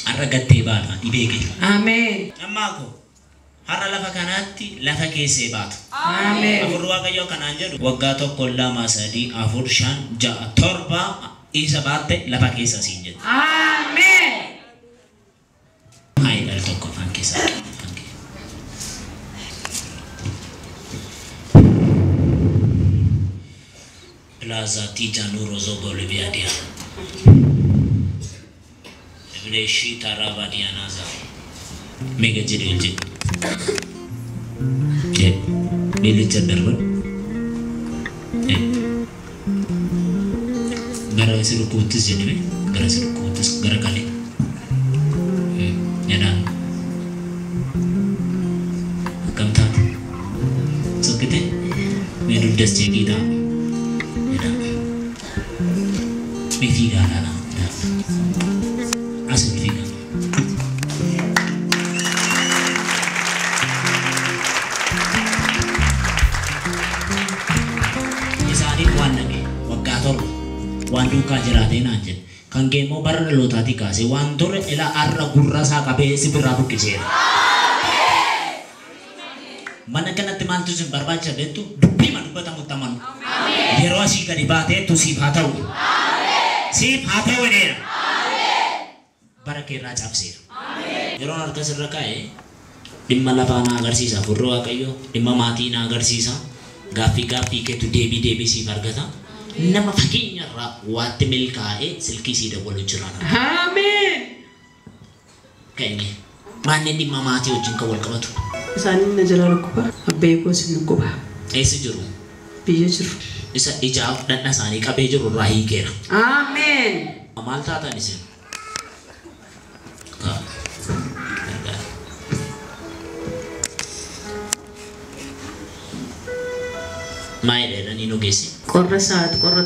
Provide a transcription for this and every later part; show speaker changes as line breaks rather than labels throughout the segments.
Har'a gattee baata dhibee kee.
Ameen.
Ammaa koo har'a lafa kanaatti lafa keessee baatu.
Ameen.
Afur Waaqayyoo kanaan jedhu waggaa 1 2 3 4 5 6 7 isa baatte lafa keessa siin jedhu.
Ameen.
Hayi dhala tokko afaan keessaa. Plaza Tijanu Rozo Bolivia dia. Ebleshi Taraba Dianaza. Mega jedhu jedhu. Miillicha darban. Gara si dhukkubattis jedhame gara si dhukkubattis gara kalee. Jedhaan. Akkam taate? Sokkite? Mee dugdas jeeqii ta'a. Jedhaan. Mee fiigaa ilaalaa. As ol fiigaa. Isaaniif waan dhaqe waggaa 7 waan duukaa jiraatee naan jedhe. Kan kee immoo bara dhalootaatii kaasee waan ture ila har'a gurra isaa qabee si birraa buqqiseera. Mana kanatti maaltu isin barbaachisa beektu? Dubbii ma dubbatamutti amanu. Yeroo asii gadi baateettu siif haa ta'u. Siif haa ta'u jedheera. Bara kee irraa cabseera. Yeroon harka sirra kaa'e dhimma lafaa na agarsiisa. Furri Waaqayyoo dhimma maatii na agarsiisa. Gaaffii gaaffii keetu deebii deebii siif argata. Nama fageenya irraa waatti milkaa'ee silkii sii dawwalu jira.
Ameen.
Ka'ime maanneen dhimma maatii wajjin kan wal qabatu.
Isaanin na jalaa dhukkuba. Abbee koos hin dhukkuba.
Eessa jiru?
Biyya jiru.
Isa ijaaf dhadha isaanii qabee jiru irraa hiikeera.
Ameen.
Maal taatan isin? Maal jedhanii nu geessi?
Qorra isaati qorra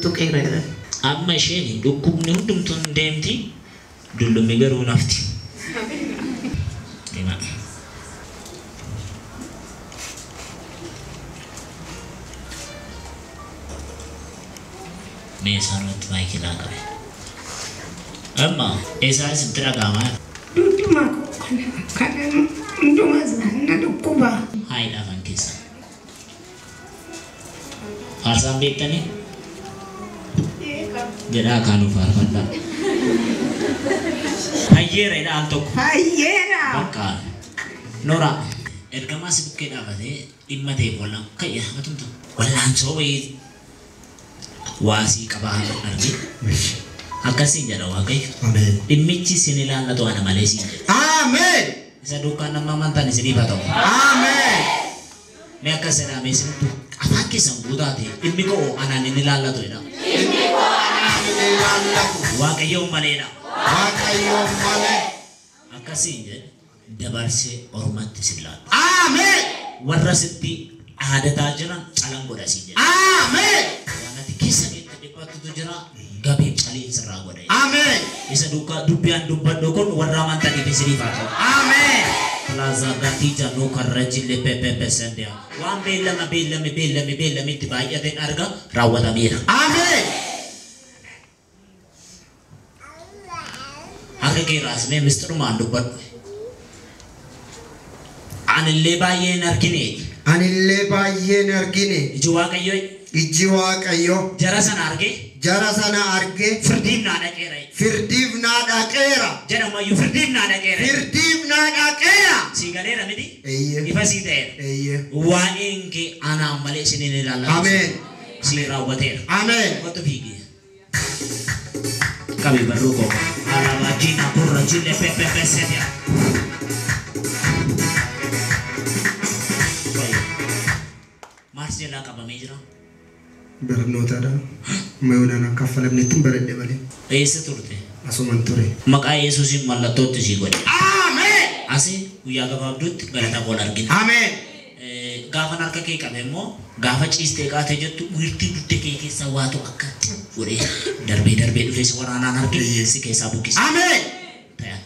tuqeera jedhan.
Amma isheen dhukkubni hundumtuu hin deemti, dullummi garuu nafti. Deemaa. Mee isaan irratti maayikii laa qabe. Amma eesaan isinitti dhaga'amaa?
Duduma kana hundumaa isaa na dhukkuba.
Haayidha afaan keessa. Faarsaan beektanii? Jedhaa kaanuu faarfadhaa. Hayyeera jedha al tokko.
Hayyeera.
Bakka Noora ergamaa si bukkee dhaabatee dhimma ta'e wallaan ka'e atumtu wallaansoo wayii waasii qabaa arge. Akkasiin jedha Waaqayyo.
Ameen.
Dhimmichi isin ilaallatu ana malee siin jedha.
Ameen.
Isa duukaan nama amantan isiniif haa ta'u.
Ameen.
Mee akkas jedhaa mee isintu afaan keessan guutaa ta'e dhimmi koo anaan inni ilaallatu jedha.
Inni ilaallatu.
Waaqayyoon maleedha.
Waaqayyoon malee.
Akkasiin jedhe dabarsee ormatti sin laata.
Ameen.
Warra sitti aadataa jiran calan godha siin jedhe.
Ameen.
Waan ati keessa keetti dhiphattutu jira gabee caliin sirraa godha.
Ameen.
Isa duukaa dubbiyaan dubbadhu kun warra amantaniif isiniif haa ta'u.
Ameen.
Plaza Gatija no karrajille pepepe sendia. Waan beellama beellame beellame beellame itti baay'ateen arga raawwatameera.
Ameen.
Harka kee raasmee mistirumaan dubbadhu. Anillee baay'ee hin argine.
Anillee baay'ee hin argine.
Iji Waaqayyoo
Ijji Waaqayyoo
jara sana argee
jara sana argee
firdiif naa dhaqeera.
Firdiif naa dhaqeera.
Jedhamayyuu firdiif naa dhaqeera.
Firdiif naa dhaqeera.
Sii galeera miti?
Eeyyee.
Ifa sii ta'eera.
Eeyyee.
Waa'een kee anaan malee isiniin ilaallatu.
Ameen.
Sii raawwateera.
Ameen.
Kottu fiigi. Qabi barruu koo. Alaabaa jiina gurra jille pepepe sedia. Maal jalaa qabamee jira?
Barnootaadha. Mayoonaan akka kaffalamnetti hin baradhe malee.
Eessa turte?
Asuman ture.
Maqaa Yesuusiin mallattootti sii godhe.
Ameen.
Asi guyyaa gabaabduutti galata koon argina.
Ameen.
Gaafan harka kee qabe immoo gaafa ciistee qaatee jettu wiirtii dugda kee keessaa waatu akka godhee darbee darbee dhufee si waraanaan arge si keessaa buqqise.
Ameen.
Ta'an.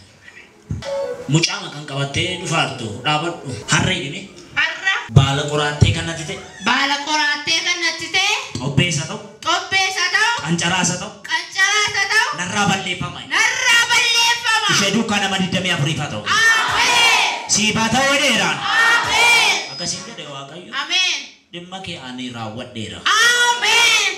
Mucaa maqaan qabattee dhufaartu dhaabadhu harree dhime
Har'a
baala qoraattee kanatti ta'e
baala qoraattee kanatti ta'e
xobbeessa ta'u
xobbeessa ta'u
qancaraasa ta'u
qancaraasa ta'u
narraa balleeffama.
narraa balleeffama.
Ishee duukaa nama 24 haa ta'u.
Ameen.
Siif haa ta'u jedheeraan.
Ameen.
Akkasiin jedhe Waaqayyo.
Ameen.
Dhimma kee ani raawwadheera.
Ameen.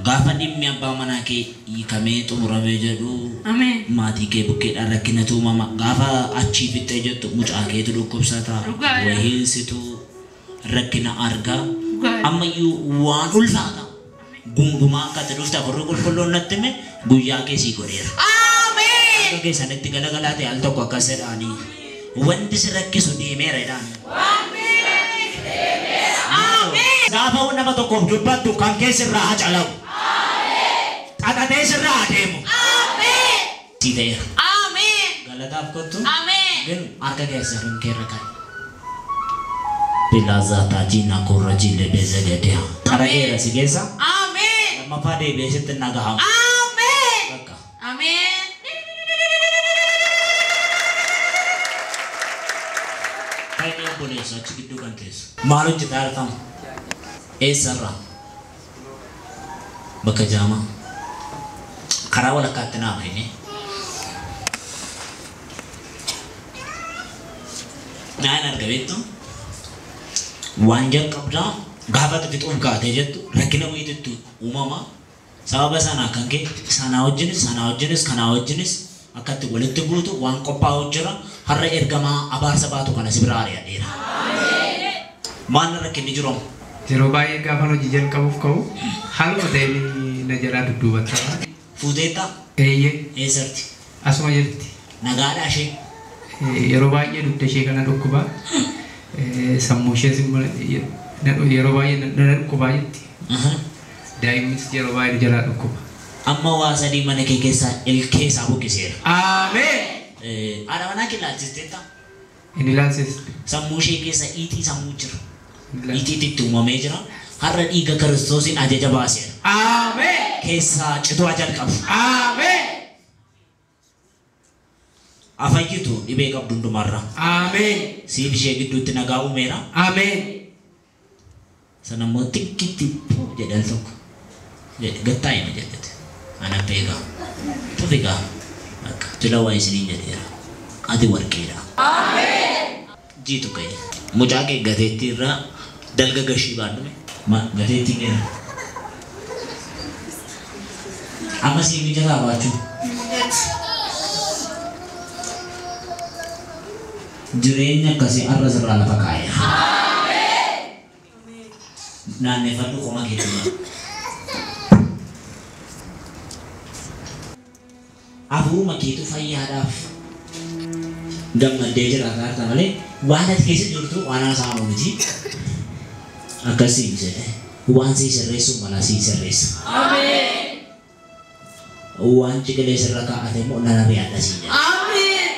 Gaafa dhimmi abbaa manaa kee hiikamee xumuramee jedhu
Ameen.
maatii kee bukkeedhaan rakkinatu uumama. Gaafa achii fixxee jettu mucaa keetu dhukkubsata.
Dhugaadha.
Wahiinsitu rakkina argaa.
Dhugaadha.
Ammayyuu waan ulfaata. Gungumaa akka ati dhufte Hafuurri Qulqulluun natti hime guyyaa kee sii godheera.
Ameen.
Akka keessanitti galagalaa ta'e al tokko akkas jedhaanii wanti si rakkisu deemeera jedhaanii.
Ameen.
Gaafa nama tokkoof dubbattu kan kee sirraa haa calawu. Xaxatee sirraa haa deemu.
Ameen.
Sii ta'eera.
Ameen.
Galataaf kottu.
Ameen.
ግን harka keessa keerra kaa'e. Bilaazataa jiina korra jiille beezagadiya. Xara'eera si keessa.
Ameen.
Lammaffaa deebi'ee sitti hin dhagahamu.
Ameen.
Bakka.
Ameen.
Kan obboleessu achi gidduu kan teessu. Maal hojjetaa jirtama? Eessarraa? Bakka jaamaa. Karaa walakkaatti naa bahine. Naan arga beektu? Waan jalqabdaa gaafa ati fixuuf kaatee jettu rakkina wayiitu uumama. Sababa sanaa kan ka'e sanaa wajjinis sanaa wajjinis kanaa wajjinis akkatti walitti buutu waan qophaa'u jira. Har'a ergamaa abaarsa baatu kana si biraa ari'adheera. Maal rakkinni jiru?
Yeroo baay'ee gaafan hojii jalqabuuf ka'u haaluma ta'een na jalaa dudduubata.
Fuuteetta
Eeyyee
eessarti?
asuma jirti.
Nagaadhaa ishee?
Yeroo baay'ee dugda ishee kana dhukkuba. Sammuu ishees immoo yeroo baay'ee na dhukkubaa jetti. Daa'imnis yeroo baay'ee jalaa dhukkuba.
Amma waa sadii mana kee keessaa ilkee isaa buqqiseera.
Ameen.
Haadha manaa kee ilaalchisteetta?
Inni ilaalchiste.
Sammuu ishee keessa iitii sammuu jira. Iitiitti itti uumamee jira. Har'a dhiiga Kiristoosiin ajaja baaseera.
Ameen.
Keessaa cituu jalqabu.
Ameen.
Afayyitu dhibee qabdu hundumarra.
Ameen.
Siif ishee gidduutti nagaa uumeera.
Ameen.
Sana immoo xiqqitti jedhe al tokko. Jedhe gattaa'ima jedhete. Ana beekaa. Tufigaa. Bakka jila waa isiniin jedheera. Ati warqeedha. Jiitu ka'e. Mucaa kee gateettii irraa dalga gashii baadhume. Ma gateettii kee. Amma sii mijataa baachuu. Jireenya akkasii har'a sirraa lafa kaa'eera. Naanneffadhu qoma keetti. Hafuuruma keetu fayyaadhaaf gammaddee jiraataa jirta malee waan ati keessa jirtu waan haasa'amu miti. Akkasiin jedhe waan sii sirreessu mala sii sirreessa. Waan ciqilee sirra kaa'ate immoo nan ari'adha sii jedhe.
Ameen.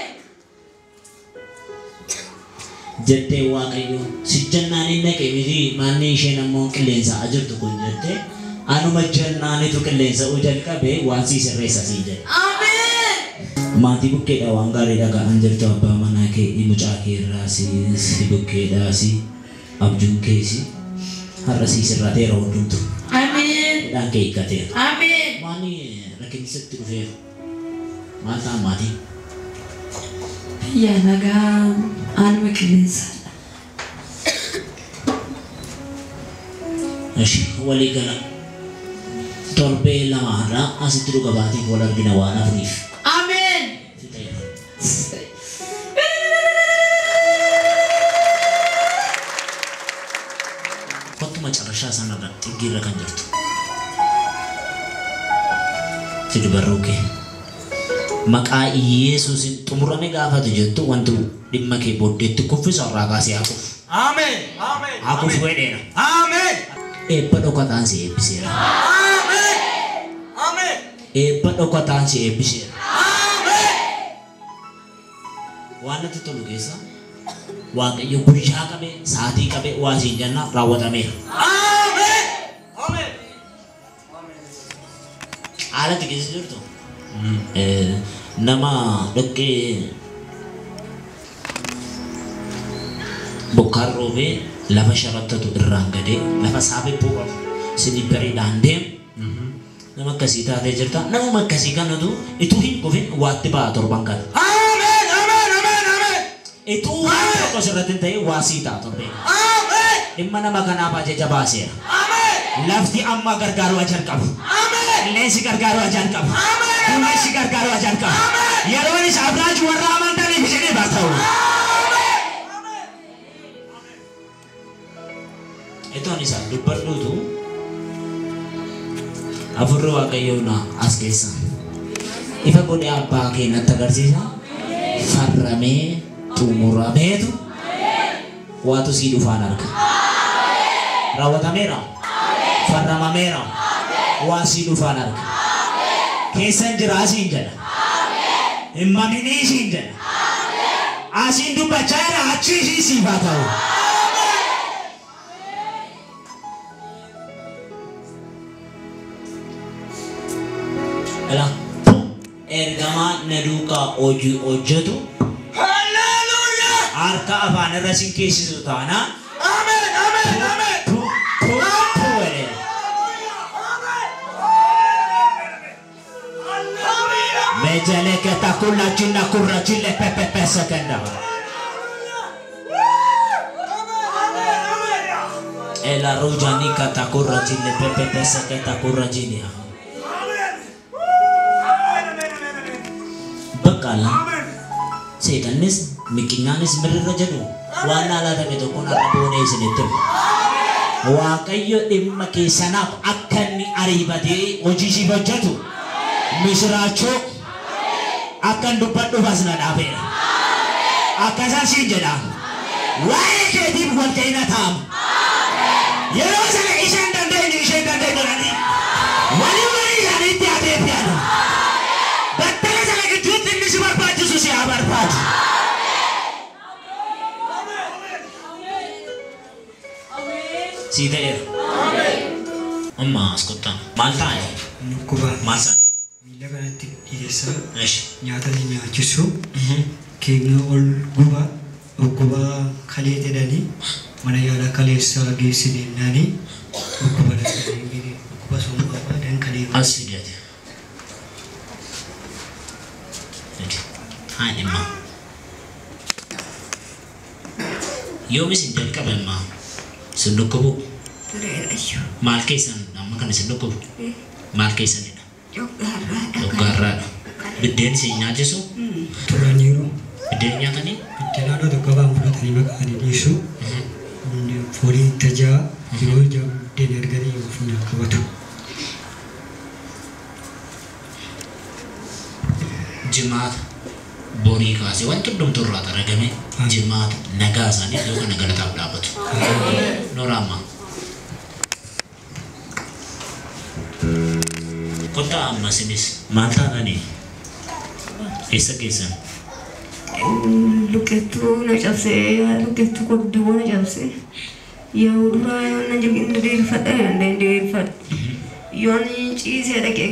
Jettee Waaqayyo si jennaan hin dhaqe miti manni isheen ammoo qilleensa jirtu kun jettee anuma jennaanitu qilleensa jalqabe waan sii sirreessa sii jedhe.
Ameen.
Maatii bukkeedha waan gaarii dhaga'an jirtu abbaa manaa kee mucaa kee irraa si bukkeedhaa si abjuun kee si har'a sii sirrateera hundumtu.
Ameen.
Hidhaan kee hiikkateera.
Ameen.
Waan rakkinni sitti dhufeef maal ta'a maatii?
Biyya nagaa haaluma qilleensaadha.
Ishi walii gala torbee lama har'aa asitti dhuga baatiif wal argina waan afuriif.
Ameen.
Fixeera. Kottu macarrashaa sanarra xiggiirra kan jirtu. Fidi barruu kee. Maqaa Iyeesuusin xumurame gaafatu jettu wanti dhimma kee booddeetti kuffisu har'aa kaasee haa kufu.
Ameen. Ameen.
Haa kufu jedheera.
Ameen.
Eebba dhokataan si eebbiseera.
Ameen. Ameen.
Eebba dhokataan si eebbiseera.
Ameen.
Waan natti tolu keessa Waaqayyo guyyaa qabe sa'aatii qabe waa siin jenna raawwatameera.
Ameen. Ameen.
Haalatti keessa jirtu nama dhoqqee bokkaan roobee lafa sharattatu irraan gadee lafa saabibbuu qabu silipperiidhaan deemu Nama akkasii taatee jirta. Namuma akkasii kanatu ituu hin kufin waatti ba'a torban kana.
Ameen. Ameen. Ameen. Ameen.
Ituu waan tokko sirratti hin ta'in waa sii ta'a torbee.
Ameen.
Dhimma nama kanaaf ajaja baaseera.
Ameen.
Lafti amma gargaaruu ajaan qabu.
Ameen.
Qilleensi gargaaruu ajaan qabu.
Ameen.
Duumessi gargaaruu ajaan qabu.
Ameen.
Yeroon isaa raajii warra amantaniif isiniif haa ta'u. Itoon isaa dubbadhuutu afurri Waaqayyoo na as keessa. Ifa godhee abbaa kee natti agarsiisa. Farramee xumurameetu waatu sii dhufaan arga. Raawwatameera. Farramameera. Waa sii dhufaan arga. Keessan jira asiin jedha. Hin maminii siin jedha. Asiin dubbachaa jira achi ishii siif haa ta'u. Ela ergamaa na duukaa hojii hojjetu
Hallelujah.
harka afaan irra sin keessisu taanaan
Ameen. Ameen. Ameen.
tu tu tu jedhee. Mejeleketa kullachina kurrachile pepepe sekenda. Ela rujani kata kurrachile pepepe seketa kurrajinia. Bakka seexannis miqinyaanis mirrirra jedhu waan laalatame tokkoon har'a boonee isinitti hima. Waaqayyo dhimma keessanaaf akka inni ariifatee hojii siif hojjetu misiraachoo akka hin dubbadhuuf as na dhaabeera. Akkasan siin jedha. Waa'ee keetiif walga'ina taa'amu. Yeroo sana isheen dandeenyu isheen dandeenyu jedhanii walii walii isaaniitti adeemsisan. Battala sana gidduutti inni si barbaachisu si haa barbaadu. Sii ta'eera. Amma as kottaa. Maal ta'ani?
Dhukkuba
Maal ta'ani?
miila kanatti dhiyeessaa
Eshi.
nyaata ni nyaachisu keenya ol guba dhukkuba kalee jedhanii mana yaalaa kaleessaa geessine naanii dhukkuba dhukkuba sombaa dan kalee
As fideeti. Fidi. Haa dhimma. Yoom isin jalqabe ammaa? Isin dhukkubu?
Tureera iyyuu.
Maal keessan amma kan isin dhukkubu? Maal keessanidha?
Dhoggaarraadha.
Dhoggaarraadha. Biddeen isin nyaachisu?
turaniiru
Biddeen nyaatanii?
biddeen haadha tokko afaan fudhatanii maqaanii dhiisu foolii tajaa yeroo ija biddeen arganii yoo funyaan qabatu.
Jimaata borii kaasee wanti hundumtuu irraa argame jimaata nagaa isaanii iddoo kana galataaf dhaabbatu. Noora ammaa. Kottaa amma isinis maal taatanii? Eessa geessan?
Luqqeettuu na cabsee luqqeettuu qabdu na cabsee yoo duraa yoo na diriirfadha yoo diriirfadha yoo ciisee dhaqee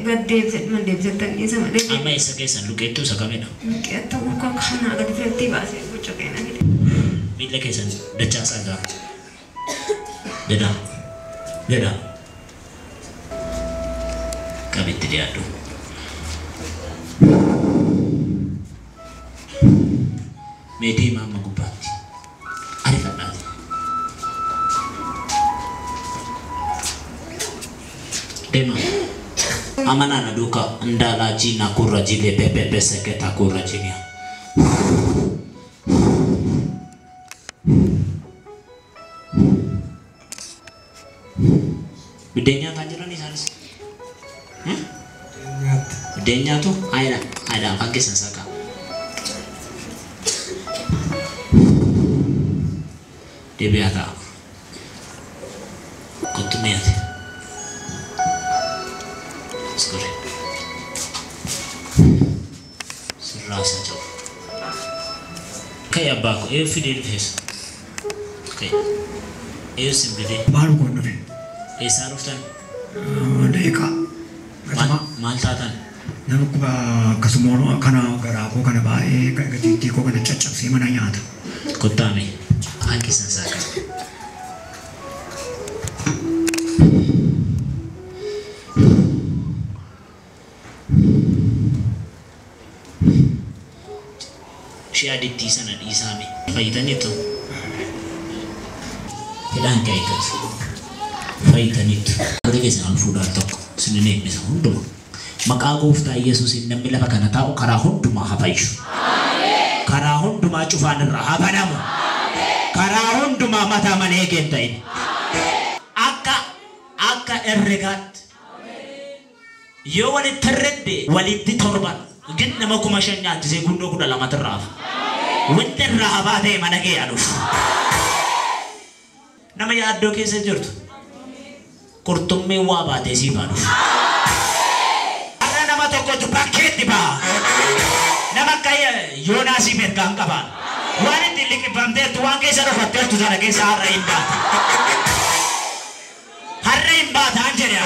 gad deebisee dhuma deebisee tan dhiisa malee
Amma eessa geessan? Luqqeettuu isa kamidha?
luqqeettuu kanaa gadi fe'attee baasee bocoqee na fide.
Miila keessan dachaasaa jira. Jedha. Jedha. Qabitti dhiyaadhu. Mee deemaa amma gubbaatti. Ariifadhaati. Deemaa. Amanaa na duukaa ndaalaa jiinaa kurra jilee pepepe seketaa kurra jiiniyaa. Biddeen nyaataa jiran isaanis. Biddeen nyaatu haayidha haayidha afaan keessan saaqaa. Deebi'aa ta'a. Kottu mi'aate. Iskore. Sirraa isa jiru. Ka'e abbaa koo eeyyuu fidee dhufees. Ka'e. Eeyyuu sin fidee.
Maal kun dhufe?
Eessaa dhuftan?
Leeqaa.
Maal taatan?
Nama dhukkuba akkasuma kana garaa koo kana baay'ee gatiittii koo kana caccabsee mana nyaata.
Kottaa mee. Afaan keessan saaqaa. Ishee adittii sana dhiisaame. Fayyitaniitu. Hidhaan ka'e eeggatu. Fayyitaniitu. Harka keessan ol fuudhaa tokko sinin eebbisa hunduma. Maqaa gooftaa Yesuusiin namni lafa kana taa'u karaa hundumaa haa fayyu. Karaa hundumaa cufaan irraa haa banamu. Karaa hundumaa mataa malee eegeen ta'in. Akka herregaatti. Yoo walitti herredde walitti torban. Gin nama 5,000 nyaachisee gundoo 12 irraa hafa. Wanti irraa hafaa ta'e mana kee yaa dhufu. Nama yaaddoo keessa jirtu qurxummiin waa baatee siif haa dhufu. Har'a nama tokkotu bakkeetti ba'a. Nama akka Yoonaasiif ergaa hin qabaan. Waan ittiin liqimfamteertu waan keessa dhofatteertu sana keessa har'a hin baata. Har'a hin baataan jedhe.